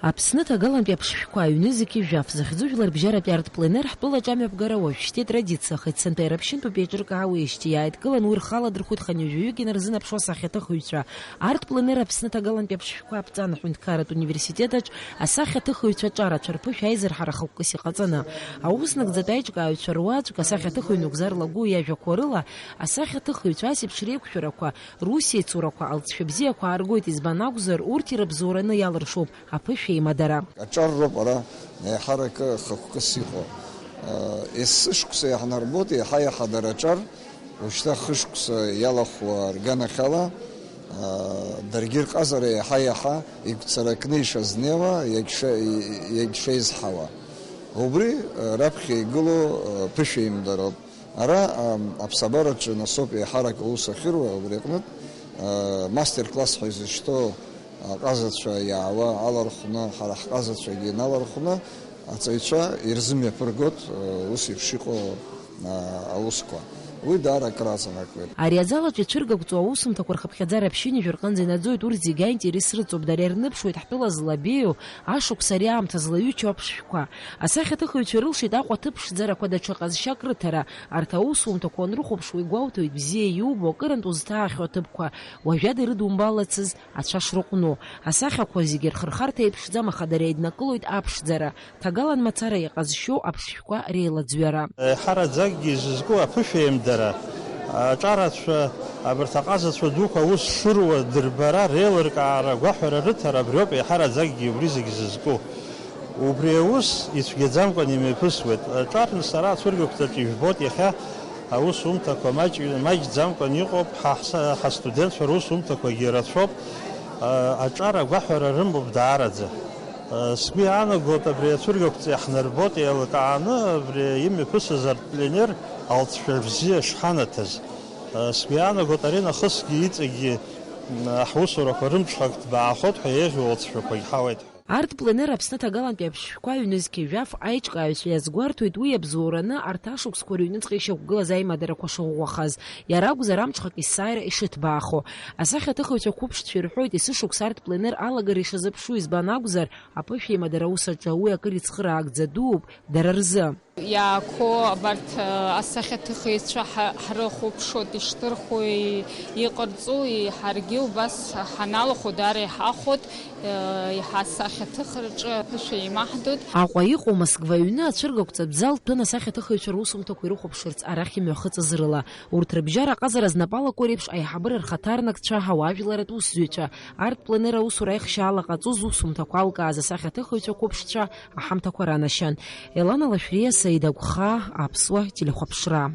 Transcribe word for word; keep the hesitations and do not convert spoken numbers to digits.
Аԥсны ҭагалантәи аԥшшәқәа аҩны зқьи жәаф зыхьӡу жәларбжьаратәи арт-пленер ҳтәылаҿы амҩаԥгара уажәшьҭа итрадициахеит, сынтәа иара ԥшьынтәоуп еиҿыркаауеижьҭеи иааидкылан уи рхы аладырхәит хынҩажәа ҩык инарзынаԥшуа асахьаҭыхыҩцәа. Арт-пленер Аԥсны ҭагалантәи аԥшшәқәа аԥҵан аҳәынҭқарратә университет аҿы асахьаҭыхыҩцәа аҿарацәа рԥышәа аизырҳара хықәкыс иҟаҵаны. Ауснагӡатәи аиҿкааҩцәа руаӡәк, асахьаҭыхыҩ Нугзар Лагәы иажәақәа рыла, асахьаҭыхыҩцәа ас еиԥш реиқәшәарақәа, русеицурақәа алҵшәа бзиақәа ааргоит, избан акәзар, урҭ ирыбзоураны иалыршоуп аԥышәеимадара. Аҿар роуп ара еиҳарак хықәкыс иҟоу. Есышықәса иаҳнарбоит еиҳа-еиҳа дара аҿар, ушьҭа хышықәса иалахәу рганахьала, даргьы рҟазара еиҳа-еиҳа игәцаракны ишазнеиуа, иагьша-, иагьшеизҳауа. Убри раԥхьа игылоу ԥышәеимдароуп. Ара, ам, аԥсабараҿы насоуп еиҳарак аус ахьыруа, убри аҟнытә, а, мастер-класс ҳәа изышьҭоу аҟазацәа иаауа алархәны, ҳара ҳҟазацәагьы иналархәны, аҵаҩцәа ирзымҩаԥыргоит, а, ус еиԥш иҟоу, а, аусқәа. Уи даара акыр аҵанакуеит. Ари азал аҿы ицәыргақәҵоу аусумҭақәа рхыԥхьаӡара ԥшьынҩажәа рҟынӡа инаӡоит, урҭ зегьы аинтерес рыҵоуп, дара ирныԥшуеит ҳтәыла злабеиоу, ашықәс ари аамҭа злаҩычоу аԥшшәқәа. Асахьаҭыхыҩцәа ирылшеит Аҟәа аҭыԥ ԥшӡарақәа даҽа ҟазшьак рыҭара. Арҭ аусумҭақәа уанрыхәаԥш, уигәоуҭоит бзиа иубо, акырынтә узҭаахьоу аҭыԥқәа, уажәада ирыдумбалацыз ацәа шрыҟәну. Асахьақәа зегьы рхырхарҭа еиԥшӡам, аха дара еиднакылоит аԥшӡара, ҭагалан мацара иҟазшьоу аԥшшәқәа реилаӡҩара. Еиҳараӡакгьы изызку аԥышәеимдара, аҿарацәа, абарҭ аҟазацәа дуқәа аус шыруа дырбара, реилыркаара, агәаҳәара рыҭара абриоуп еиҳараӡакгьы убри зегь зызку. Убри аус ицәгьаӡамкәан имҩаԥысуеит. Аҿар сара ацәыргақәҵаҿ ижәбоит, иахьа аусумҭақәа маҷ-, маҷӡамкәан иҟоуп, ҳа ҳса-, ҳастудентцәа русумҭақәагьы рацәоуп. А, аҿар агәаҳәара рымоуп даараӡа. А, сгәы иаанагоит, абри ацәыргақәҵа иаҳнарбоит еилкааны, абри имҩаԥысыз арт-пленер алҵшәа бзиа шҳанаҭаз. А, сгәы иаанагоит, ари нахысгьы иҵегьгьы, м, ҳусурақәа рымҽхак ҭбаахоит ҳәа еиӷьу алҵшәақәагь ҳауеит. Арт-пленер Аԥсны ҭагалантәи аԥшшәқәа ҩнызқьи жәаф аиҿкааҩцәа иазгәарҭоит, уи иабзоураны арҭ ашықәсқәа рыҩныҵҟа ишьақәгылаз аимадарақәа шыӷәӷәахаз, иара акәзар, амҽхак есааира ишыҭбаахо. Асахьаҭыхыҩцәа қәыԥшцәа ирҳәоит, есышықәса арт-пленер алагара ишазыԥшу, избан акәзар, аԥышәеимадара аус аҿы уи акыр ицхыраагӡа дууп дара рзы. Иаақәоу абарҭ, э, асахьаҭыхыҩцәа ҳа-, ҳрыхәаԥшуеит, ишдырхуеи, иҟарҵои, ҳаргьы убас ҳаналахәу даара иҳахәоит, э, иҳасахьаҭыхраҿы аԥышәа еимаҳдоит. Аҟәа иҟоу Москва аҩны ацәыргақәҵатә зал ҭәын асахьаҭыхыҩцәа русумҭақәа ирыхәаԥшырц арахь имҩахыҵыз рыла. Урҭ рыбжьара аҟазара знапы алаку реиԥш аиҳабыра рхаҭарнакцәа, ауаажәлар русзуҩцәа, арт-пленер аусура аихшьаала ҟаҵо зусумҭақәа алкааз асахьаҭыхыҩцәа қәыԥшцәа аҳамҭақәа ранашьан. Елана Лашәриа, Саида Гәхаа, Аԥсуа телехәаԥшра.